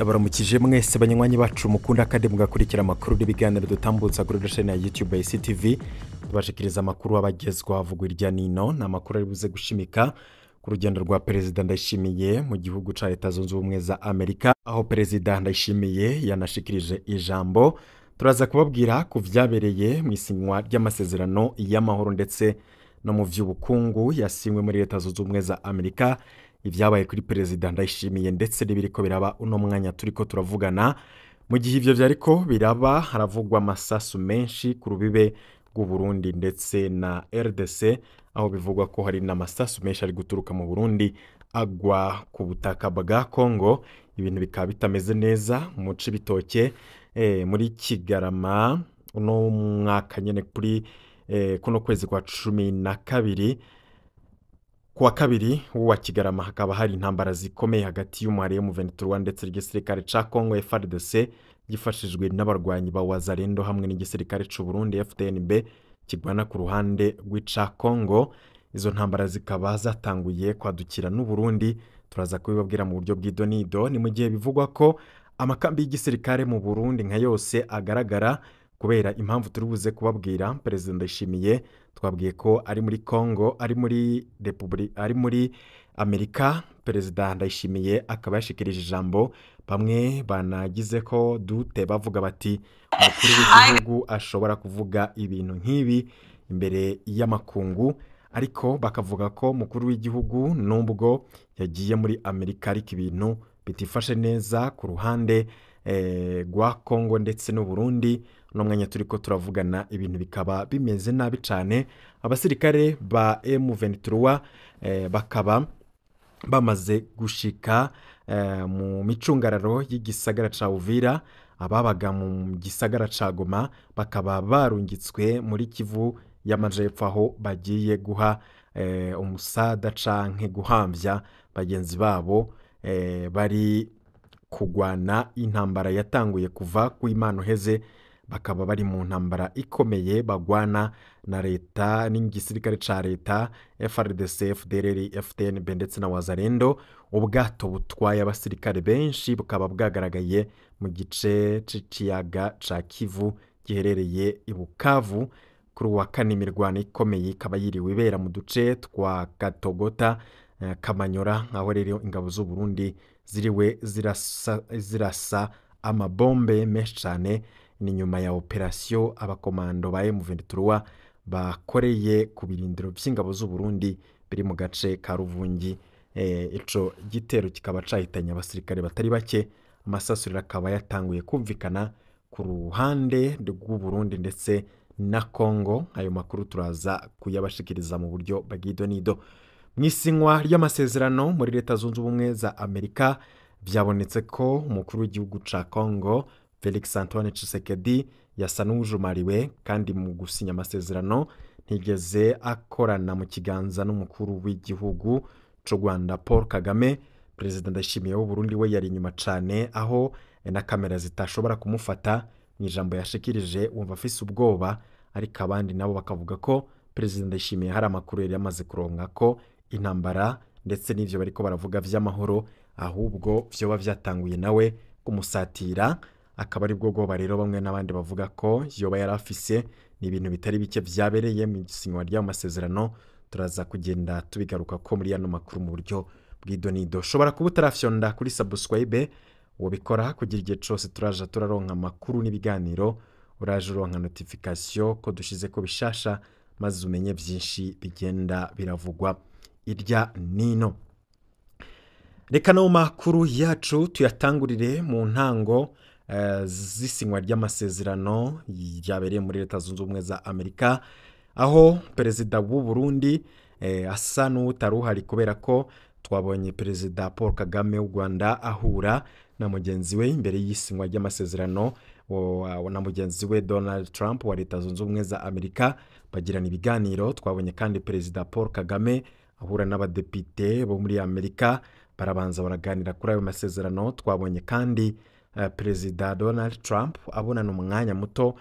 Ndabaramukije mwese banywanyi bacu mukunda kandi mugakurikira amakuru n'ibiganiro dutambutsa kuri chaîne ya YouTube ya CTV. Tubashikiriza amakuru abagezwa avugwa irya nino, ni amakuru ari buze gushimika ku rugendo rwa Perezida Ndayishimiye mu gihugu ca Leta Zunze Ubumwe za Amerika, aho Perezida Ndayishimiye yanashikirije ijambo. Turaza kubabwira ku vyabereye mu isinywa ry'amasezerano y'amahoro ndetse no mu vy'ubukungu yasinywe muri Leta Zunze Ubumwe za Amerika, ivyabaye kuri Perezida Ndayishimiye ndetse n'ibiriko biraba uno mwanya turiko turavugana. Mu gihe ivyo vyariko biraba, haravugwa amasasu menshi ku rubibe rw'u Burundi ndetse na RDC, aho bivugwa ko hari n'amasasu menshi ari guturuka mu Burundi agwa ku butaka bwa Congo. Ibintu bikaba bitameze neza mu Cibitoke, muri Kigarama uno mwaka nyene kuri kuno kwezi kwa 12 kuwa kabiri wa Kigarama hakaba hari intambara zikomeye hagati y'umuhari M23 ndetse n'igisirikare ca Congo FARDC gifashijwe n'abarwanyi ba Wazalendo hamwe n'igisirikare c'u Burundi FDNB kigwana ku ruhande rw'ica Congo. Izo ntambara zikaba zatanguye kwadukira n'u Burundi, turaza kubibabwira mu buryo bw'idonido. Ni mu gihe bivugwa ko amakambi y'igisirikare mu Burundi nka yose agaragara kubera impamvu turi buze kubabwira. Perezida Ndayishimiye twabwiye ko ari muri Congo, ari muri Republika, ari muri Amerika. Perezida Ndayishimiye akaba yashikirije ijambo, bamwe banagize ko dute bavuga bati umukuru w'igihugu ashobora kuvuga ibintu nk'ibi imbere y'amakungu, ariko bakavuga ko umukuru w'igihugu nubwo yagiye muri Amerika ariko ibintu bitifashe neza ku ruhande rwa Congo ndetse n'u Burundi. Uno mwanya turiko turavugana ibintu bikaba bimeze nabi cane. Abasirikare ba M23 bakaba bamaze gushika mu micungararo y'igisagara ca Uvira, ababaga mu gisagara ca Goma bakaba barungitswe muri Kivu y'Amajepfo, aho bagiye guha umusada canke guhamvya bagenzi babo bari kugwana intambara yatanguye kuva ku Imana uheze. Bakaba bari mu ntambara ikomeye bagwana na leta n'igisirikare ca leta FARDC, FDLR, FDNB ndetse na Wazalendo. Ubwato butwaye abasirikare benshi bukaba bwagaragaye mu gice c'ikiyaga ca Kivu giherereye i Bukavu. Kuri uwa kane imirwano ikomeye ikaba yiriwe ibera mu duce twa Katogota, Kamanyora, aho rero ingabo z'u Burundi ziriwe zirasa amabombe menshi cane. Ni nyuma ya operasiyo abakomando ba M23 bakoreye ku birindiro vy'ingabo z'u Burundi biri mu gace ka Ruvungi. Ico gitero kikaba cahitanye abasirikare batari bake. Amasasu rero akaba yatanguye kumvikana ku ruhande rw'u Burundi ndetse na Congo. Ayo makuru turaza kuyabashikiriza mu buryo bw'idonido. Mu isinywa ry'amasezerano muri Leta Zunze Ubumwe za Amerika vyabonetse ko umukuru w'igihugu ca Congo Felix Antoine Tshisekedi yasa n'uwujumariwe, kandi mu gusinya amasezerano ntigeze akorana mu kiganza n'umukuru w'igihugu c'u Rwanda Paul Kagame. Perezida Ndayishimiye w'u Burundi we yari inyuma cane, aho na kamera zitashobora kumufata. Mu ijambo yashikirije wumva afise ubwoba, ariko abandi nabo bakavuga ko Perezida Ndayishimiye hari amakuru yari yamaze kuronka ko intambara ndetse n'ivyo bariko baravuga vy'amahoro ahubwo vyoba vyatanguye nawe kumusatira. Akaba ari bwo bwoba rero bamwe n'abandi bavuga ko yoba yarafise. Ni ibintu bitari bike vyabereye mu isinywa ry'ayo masezerano, turaza kugenda tubigaruka ko muri yano makuru mu buryo bw'idonido. Ushobora kuba utarafyonda kuri subscribe, wobikora kugira igihe cose turaja turaronka amakuru n'ibiganiro, uraje uronka notification ko dushize ko bishasha, maze umenye vyinshi bigenda biravugwa irya nino. Reka no makuru yacu tuyatangurire mu ntango z'isinywa ry'amasezerano ryabereye muri Leta Zunze Ubumwe za Amerika, aho Perezida w'u Burundi asa n'utaruhari, kubera ko twabonye Perezida Paul Kagame w'u Rwanda ahura na mugenzi we imbere y'isinywa ry'amasezerano na mugenzi we Donald Trump wa Leta Zunze Ubumwe za Amerika, bagirana ibiganiro. Twabonye kandi Perezida Paul Kagame ahura n'abadepite bo muri Amerika, barabanza baraganira kuri ayo masezerano. Twabonye kandi Perezida Donald Trump abonana umwanya muto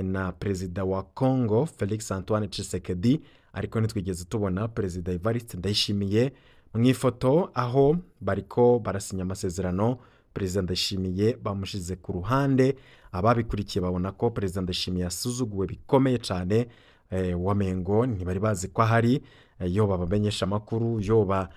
na Perezida wa Congo Felix Antoine Tshisekedi, ariko ntitwigeze tubona Perezida Evariste Ndayishimiye mu ifoto aho bariko barasinya amasezerano. Perezida Ndayishimiye bamushize ku ruhande. Ababikurikiye babona ko Perezida Ndayishimiye yasuzuguwe bikomeye cyane, wamengo ntibari bazi ko ahari, yoba abamenyesha amakuru, yoba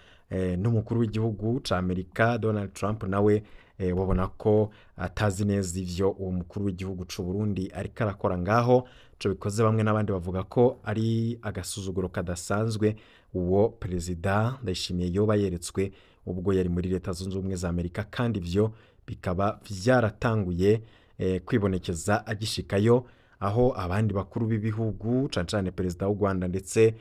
n'umukuru w'igihugu ca Amerika Donald Trump nawe babona ko atazi neza ivyo uwo mukuru w'igihugu c'u Burundi ariko arakora ngaho. Ico bikoze bamwe n'abandi bavuga ko ari agasuzuguro kadasanzwe uwo Perezida Ndayishimiye yoba yeretswe ubwo yari muri Leta Zunze Ubumwe za Amerika, kandi ivyo bikaba vyaratanguye kwibonekeza agishikayo, aho abandi bakuru b'ibihugu cane cane Perezida w'u Rwanda ndetse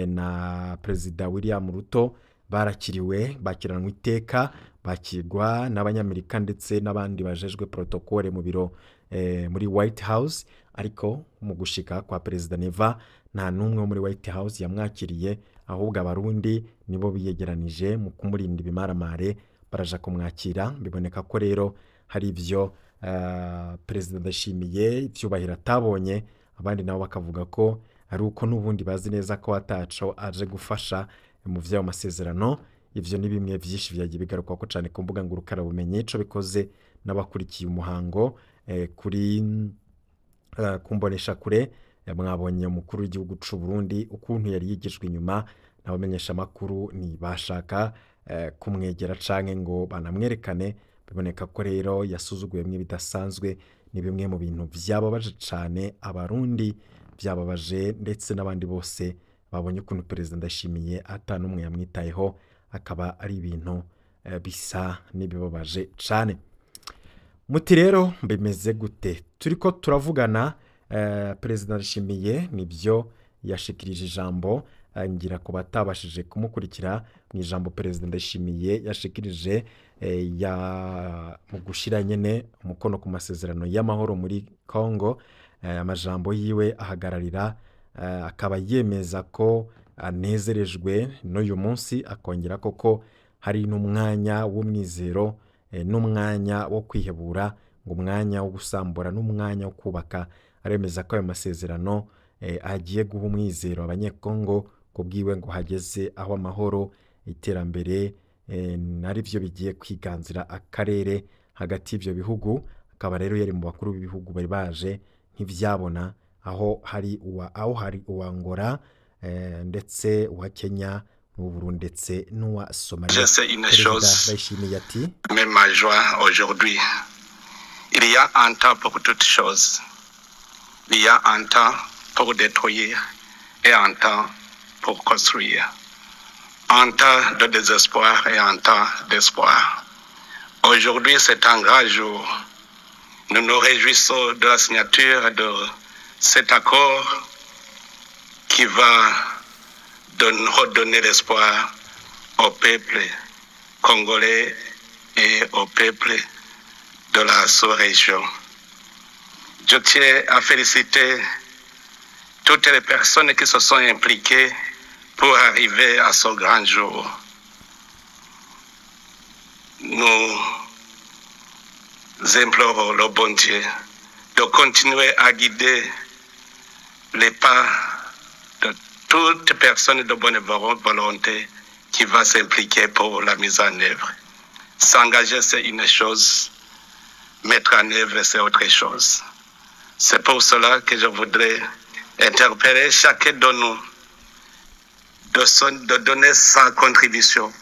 na Perezida William Ruto barakiriwe, bakiranwa iteka, bakirwa n'Abanyamerika ndetse n'abandi bajejwe protokole mu biro muri White House. Ariko mu gushika kwa Perezida Neva nta n'umwe wo muri White House yamwakiriye, ahubwo Abarundi nibo biyegeranije mu kumurinda ibimaramare baraja kumwakira. Biboneka ko rero hari ivyo Perezida Ndayishimiye ivyubahiro atabonye, abandi nabo bakavuga ko ari uko n'ubundi bazi neza ko ataco aje gufasha mu vy'ayo masezerano. Ivyo ni bimwe vyinshi vyagiye bigarukwako cane ku mbuga ngurukanabumenyi. Ico bikoze n'abakurikiye umuhango kuri kumbonesha kure, mwabonye umukuru w'igihugu c'u Burundi ukuntu yari yigijwe inyuma n'abamenyesha amakuru, ntibashaka kumwegera canke ngo banamwerekane. Biboneka ko rero yasuzuguye bimwe bidasanzwe. Ni bimwe mu bintu vyababaje cane Abarundi, vyababaje ndetse n'abandi bose babonye ukuntu Perezida Ndayishimiye ata n'umwe yamwitayeho, akaba ari ibintu bisa n'ibibabaje cane. Muti rero bimeze gute? Turiko turavugana, Perezida Ndayishimiye nibyo yashikirije ijambo, ngira ku batabashije kumukurikira mu ijambo Perezida Ndayishimiye yashikirije ya mu gushira nyene umukono ku masezerano y'amahoro muri Congo, amajambo yiwe ahagararira, akaba yemeza ko anezerejwe n'uyu munsi, akongera koko hari n'umwanya w'umwizero, n'umwanya wo kwihebura, ngo umwanya wo gusambura n'umwanya wo kubaka. Aremeza ko ayo masezerano agiye guha umwizero Abanyekongo ku bwiwe, ngo hageze aho amahoro, iterambere ari byo bigiye kwiganzira akarere hagati y'ivyo bihugu. Akaba rero yari mu bakuru b'ibihugu bari baje nk'ivyabona, aho hari uwa Angola, ndetse uwa Kenya n'uwa Burundi ndetse n'uwa Somalia. Je sais une Perezida chose, Ndayishimiye ati: mais ma joie aujourd'hui, il y a un temps pour toutes choses. Il y a un temps pour détruire et un temps pour construire. Un temps de désespoir et un temps d'espoir. Aujourd'hui, c'est un grand jour. Nous nous réjouissons de la signature de cet accord qui va redonner l'espoir au peuple congolais et au peuple de la sous-région. Je tiens à féliciter toutes les personnes qui se sont impliquées pour arriver à ce grand jour. Nous implorons le bon Dieu de continuer à guider les pas de toute personne de bonne volonté qui va s'impliquer pour la mise en œuvre. S'engager, c'est une chose, mettre en œuvre, c'est autre chose. C'est pour cela que je voudrais interpeller chacun de nous de donner sa contribution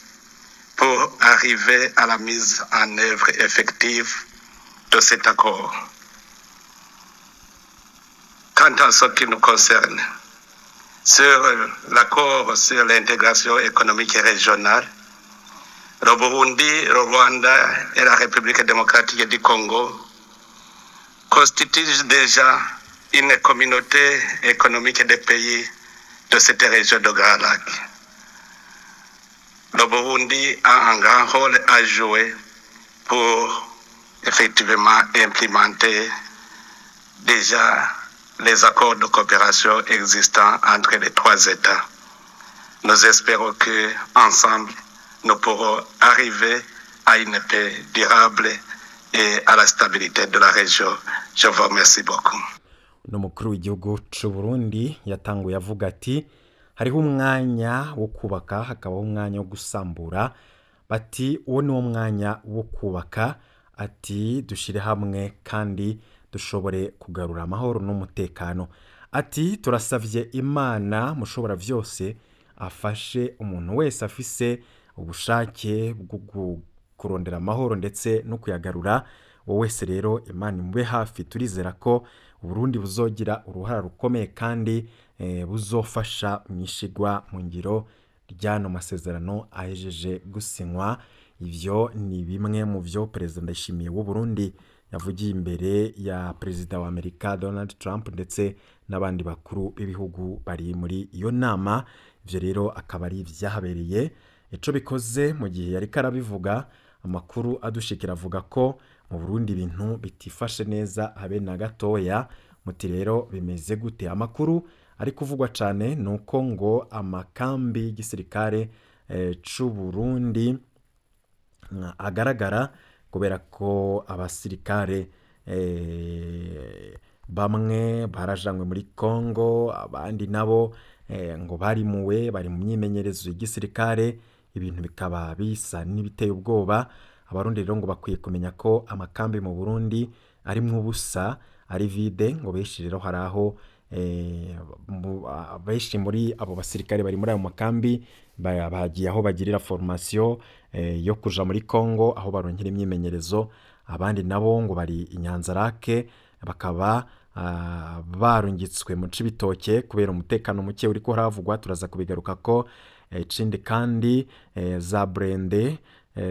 pour arriver à la mise en œuvre effective de cet accord. Quant à ce qui nous concerne, sur l'accord sur l'intégration économique et régionale, le Burundi, le Rwanda et la République démocratique du Congo constituent déjà une communauté économique des pays de cette région de Grands Lacs. Le Burundi a un grand rôle à jouer pour effectivement implémenter déjà les accords de coopération existants entre les trois États. Nous espérons que ensemble, nous pourrons arriver à une paix durable et à la stabilité de la région. Je vous remercie beaucoup. N'umukuru w'igihugu c'u Burundi yatanguye avuga ati: hariho umwanya wo kubaka, hakabaho umwanya wo gusambura. Bati uwo ni wo mwanya wo kubaka. Ati dushire hamwe kandi dushobore kugarura amahoro n'umutekano. Ati turasavye Imana mushobora vyose afashe umuntu wese afise ubushake bwo kurondera amahoro ndetse no kuyagarura. Wowe wese rero Imana imube hafi. Turizera ko Uburundi buzogira uruhara rukomeye kandi buzofasha mu ishigwa mu ngiro ry'ano masezerano ahejeje gusinywa. Ivyo ni bimwe mu vyo Perezida Ndayishimiye w'u Burundi yavugiye imbere ya Perezida wa Amerika Donald Trump ndetse n'abandi bakuru b'ibihugu bari muri iyo nama. Ivyo rero akaba ari ivyahabereye. Ico bikoze mu gihe yariko arabivuga, amakuru adushikira avuga ko mu Burundi ibintu bitifashe neza habe na gatoya. Muti rero bimeze gute? Amakuru ari kuvugwa cane nuko ngo amakambi y'igisirikare c'u Burundi agaragara, kubera ko abasirikare bamwe barajanywe muri Congo, abandi nabo ngo barimuwe bari mu myimenyerezo y'igisirikare. Ibintu bikaba bisa n'ibiteye ubwoba. Abarundi rero ngo bakwiye kumenya ko amakambi mu Burundi arimwo ubusa, ari vide. Ngo benshi rero hari aho benshi muri abo basirikare bari muri ayo makambi bagiye aho bagirira formation yo kuja muri Congo, aho baronkera imyimenyerezo. Abandi nabo ngo bari i Nyanzarake, bakaba barungitswe mu Cibitoke kubera umutekano muke uriko haravugwa, turaza kubigarukako. Ikindi kandi za burende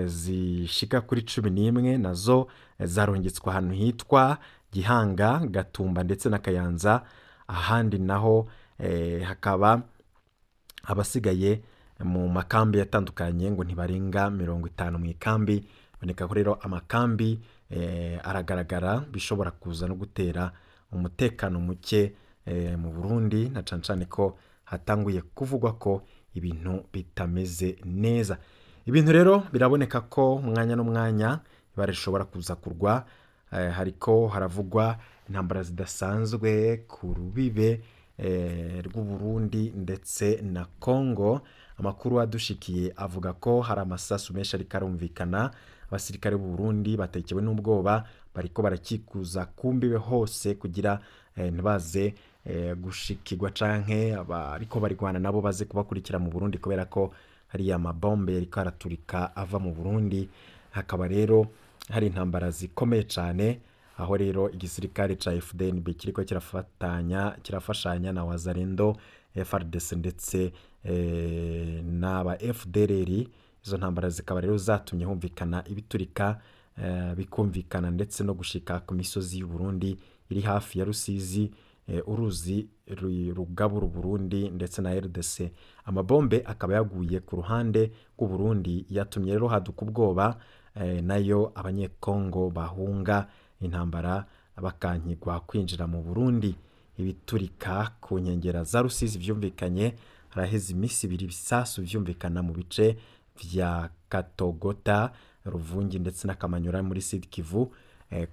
zishika kuri 11 nazo zarungitswe ahantu hitwa Gihanga, Gatumba ndetse na Kayanza. Ahandi naho hakaba abasigaye mu makambi atandukanye ngo ntibarenga 50 mu ikambi. Boneka ko rero amakambi aragaragara, bishobora kuza no gutera umutekano muke mu Burundi, na cane cane ko hatanguye kuvugwa ko ibintu bitameze neza. Ibintu rero biraboneka ko umwanya n'umwanya ibara rishobora kuza kurwa. Hariko haravugwa intambara zidasanzwe ku rubibe rw'u Burundi ndetse na Congo. Amakuru adushikiye avuga ko hari amasasu menshi ariko arumvikana. Abasirikare b'u Burundi batekewe n'ubwoba, bariko barakikuza kumbibe hose kugira ntibaze gushikirwa canke abariko barigwana nabo baze kubakurikira mu Burundi, kubera ko hariya amabombe yariko araturika ava mu Burundi. Hakaba rero hari intambara zikomeye cane, aho rero igisirikare ca FDNB kiriko kirafashanya na Wazalendo, FARDC ndetse n'aba FDLR. Izo ntambara zikaba rero zatumye humvikana ibiturika, bikumvikana ndetse no gushika ku misozi y'u Burundi iri hafi ya Rusizi, uruzi rugabura Burundi ndetse na RDC. Amabombe akaba yaguye ku ruhande rw'u Burundi, yatumye rero haduka ubwoba, nayo abanyekongo bahunga intambara bakankigwa kwinjira mu Burundi. Ibiturika ku nkengera za Rusizi vyumvikanye haraheze imisi ibiri, ibisasu vyumvikana mu bice vya Katogota, Ruvungi ndetse na Kamanyura muri Sud Kivu,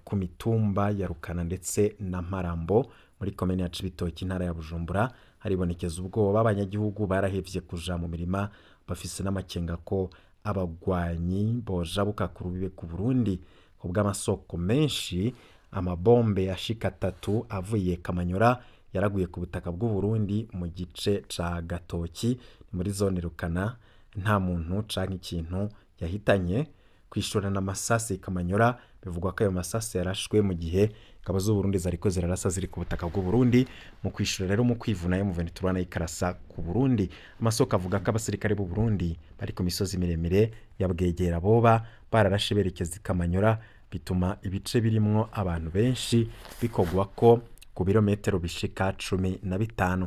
ku mitumba ya Rukana ndetse na Marambo muri komine ya Cibitoke, intara ya Bujumbura. Haribonekeza ubwoba, abanyagihugu barahevye kuja mu mirima, bafise n'amakenga ko abagwanyi bojabuka ku rubibe ku Burundi. Kubw'amasoko menshi, amabombe ashika 3 avuye Kamanyura yaraguye ku butaka bw'u Burundi mu gice ca Gatoki muri zone Rukana, nta muntu canke ikintu yahitanye. Kwishorana amasasi Kamanyura, bivugwa ko ayo masasi yarashwe mu gihe ingabo z'u Burundi zariko zirarasa ziri ku butaka bw'u Burundi. Mu kwishura rero, mu kwivuna, yo M23 nayo ikarasa ku Burundi. Amasoko avuga ko abasirikare b'u Burundi bari ku misozi miremire ya Bwegera boba bararashe berekeza i Kamanyura, bituma ibice birimwo abantu benshi bikogwa ko ku birometero bishika 15.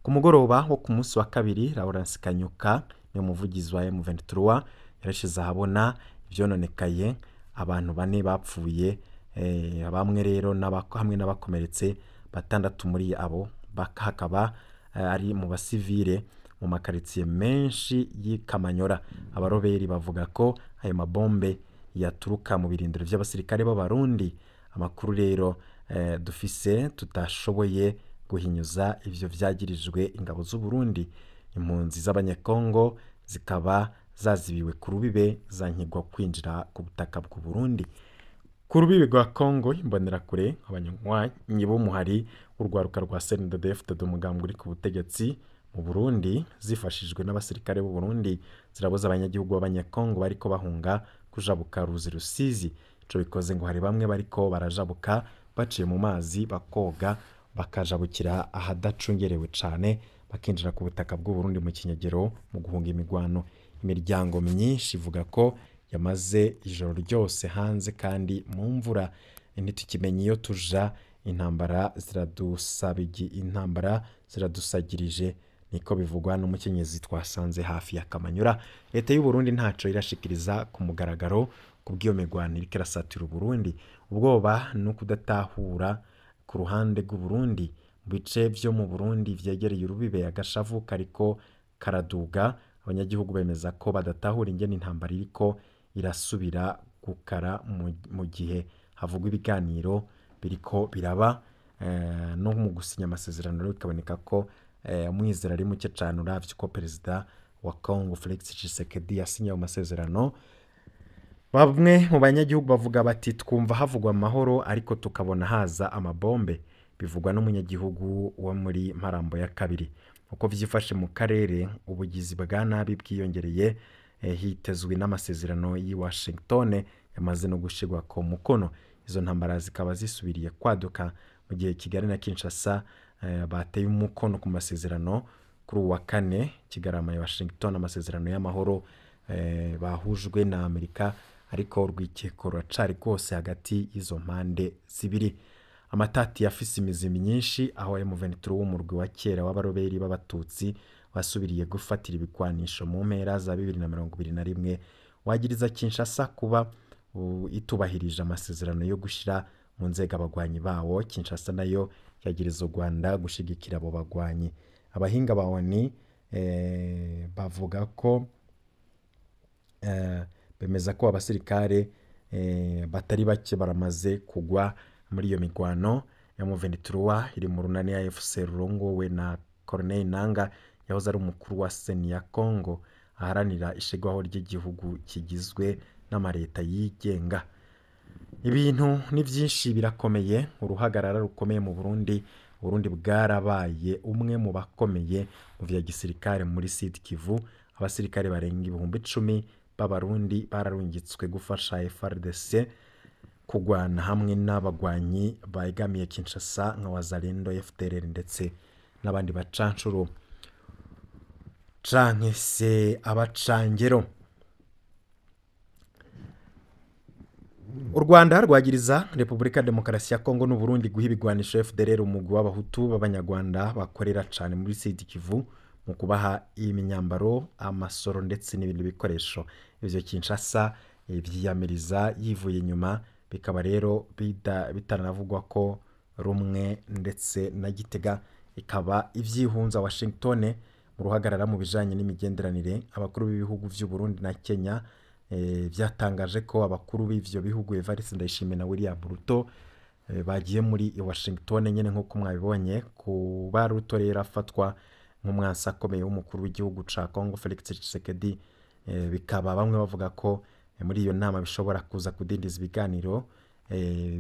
Ku mugoroba wo ku munsi wa kabiri, Lawrence Kanyuka ni umuvugizi wa M23 yarashize ahabona ivyononekaye. Abantu 4 bapfuye, bamwe rero hamwe n'abakomeretse 6. Muri abo hakaba ari mu basivile mu makaritsiye menshi y'i Kamanyora. Abaroberi bavuga ko ayo mabombe yaturuka mu birindiro vy'abasirikare b'Abarundi. Amakuru rero dufise tutashoboye guhinyuza ivyo vyagirijwe ingabo z'u Burundi. Impunzi z'abanyekongo zikaba zazibiwe ku rubibe, zankigwa kwinjira ku butaka bw'u Burundi. Ku rubibi rwa Congo, imbonerakure, abanywanyi b'umuhari w'urwaruka rwa CNDD-FDD, umugambwe uri ku butegetsi mu Burundi, zifashijwe n'abasirikare b'u Burundi, zirabuza abanyagihugu b'abanyekongo bariko bahunga kujabuka ruzi Rusizi. Ico bikoze ngo hari bamwe bariko barajabuka baciye mu mazi, bakoga bakajabukira ahadacungerewe cane, bakinjira ku butaka bw'u Burundi mu kinyegero mu guhunga imigwano. Imiryango myinshi ivuga ko yamaze ijoro ryose hanze kandi mu mvura. Ntitukimenya iyo tuja, intambara ziradusabigi, intambara ziradusagirije, niko bivugwa n'umukenyezi twasanze hafi ya Kamanyura. Leta y'u Burundi ntaco irashikiriza ku mugaragaro ku bw'iyo migwano iriko irasatira Uburundi. Ubwoba no kudatahura ku ruhande rw'u Burundi. Mu bice vyo mu Burundi vyegereye urubibe, agashavu kariko karaduga. Abanyagihugu bemeza ko badatahura ingene intambara iriko irasubira gukara mu gihe havugwa ibiganiro biriko biraba, no mu gusinya amasezerano rero bikaboneka ko umwizero ari muke cane uravye uko perezida wa Congo Felix Tshisekedi yasinye ayo masezerano. Bamwe mu banyagihugu bavuga bati twumva havugwa amahoro ariko tukabona haza amabombe, bivugwa n'umunyagihugu wo muri Marambo ya kabiri. Uko vyifashe mu karere, ubugizi bwa nabi bwiyongereye, hitezwe n'amasezerano y'i Washington yamaze no gushirwa ku mukono. Izo ntambara zikaba zisubiriye kwaduka mu gihe Kigali na Kinshasa bateye umukono ku masezerano kuri uwa kane Kigarama ya Washington, amasezerano y'amahoro bahujwe na Amerika, ariko urwikeko ruracari rwose hagati y'izo mpande zibiri. Amatati yafise imizi myinshi, aho M23 w'umurwi wa kera w'abaroberi b'abatutsi wasubiriye gufatira ibigwanisho mu mpera za 2021, wagiriza Kinshasa kuba itubahirije amasezerano yo gushira mu nzego abagwanyi bawo. Kinshasa nayo yagiriza u Rwanda gushigikira abo bagwanyi. Abahinga ba ONU bavuga ko bemeza ko abasirikare batari bake baramaze kugwa muri iyo migwano. M23 iri mu runani ya AFC rurongowe na Corneille Nangaa yahoze ari umukuru wa Seni ya Congo, aharanira ishigwaho ry'igihugu kigizwe n'amareta yigenga. Ibintu ni byinshi, birakomeye, uruhagarara rukomeye mu Burundi. Burundi bwarabaye umwe mu bakomeye mu vya gisirikare muri Sud Kivu. Abasirikare barenga 10,000 b'abarundi bararungitswe gufasha FARDC kugwana hamwe n'abagwanyi begamiye Kinshasa nka Wazalendo, FDLR ndetse n'abandi bacancuro canke se abacangero. U Rwanda rwagiriza Repubulika Demokarasi ya Kongo n'u Burundi guha ibigwanisho FDLR, umugwi w'abahutu b'abanyarwanda bakorera cane muri Sud Kivu, mu kubaha imyambaro, amasoro ndetse n'ibindi bikoresho. Ivyo Kinshasa vyiyamiriza yivuye inyuma, bikaba rero bitaranavugwa ko rumwe, ndetse na Gitega ikaba ivyihunza Washington mu ruhagarara mu bijanye n'imigenderanire. Abakuru b'ibihugu vy'u Burundi na Kenya vyatangaje ko abakuru b'ivyo bihugu Evariste Ndayishimiye na William Ruto bagiye muri Washington nyene nk'uko mwabibonye. Kuba Ruto rero afatwa nk'umwansi akomeye w'umukuru w'igihugu ca Congo Felix Tshisekedi, bikaba bamwe bavuga ko muri iyo nama bishobora kuza kudindiza ibiganiro.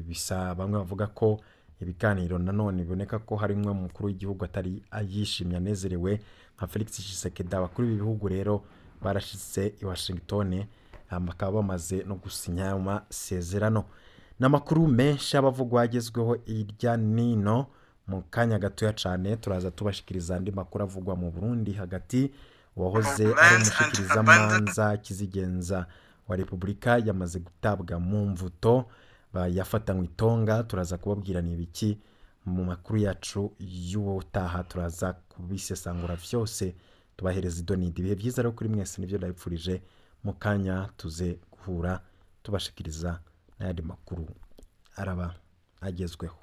Bisa bamwe bavuga ko ibiganiro nanone biboneka ko harimwe umukuru w'igihugu atari ayishimye anezerewe nka Felix Tshisekedi. Abakuru b'ibihugu rero barashitse i Washington, bakaba bamaze no gusinya amasezerano. N'amakuru menshi abavugwa agezweho irya nino. Mu kanya gatoya cane turaza tubashikiriza andi makuru avugwa mu Burundi hagati. Uwahoze ari umushikirizamanza kizigenza wa Repubulika yamaze gutabwa mu mvuto, yafatanywe itonga. Turaza kubabwira ni ibiki mu makuru yacu y'ubutaha, turaza kubisesangura vyose tubahereza idonidi. Ibihe vyiza rero kuri mwese, nivyo ndabipfurije. Mu kanya tuze guhura tubashikiriza n'ayandi makuru araba agezweho.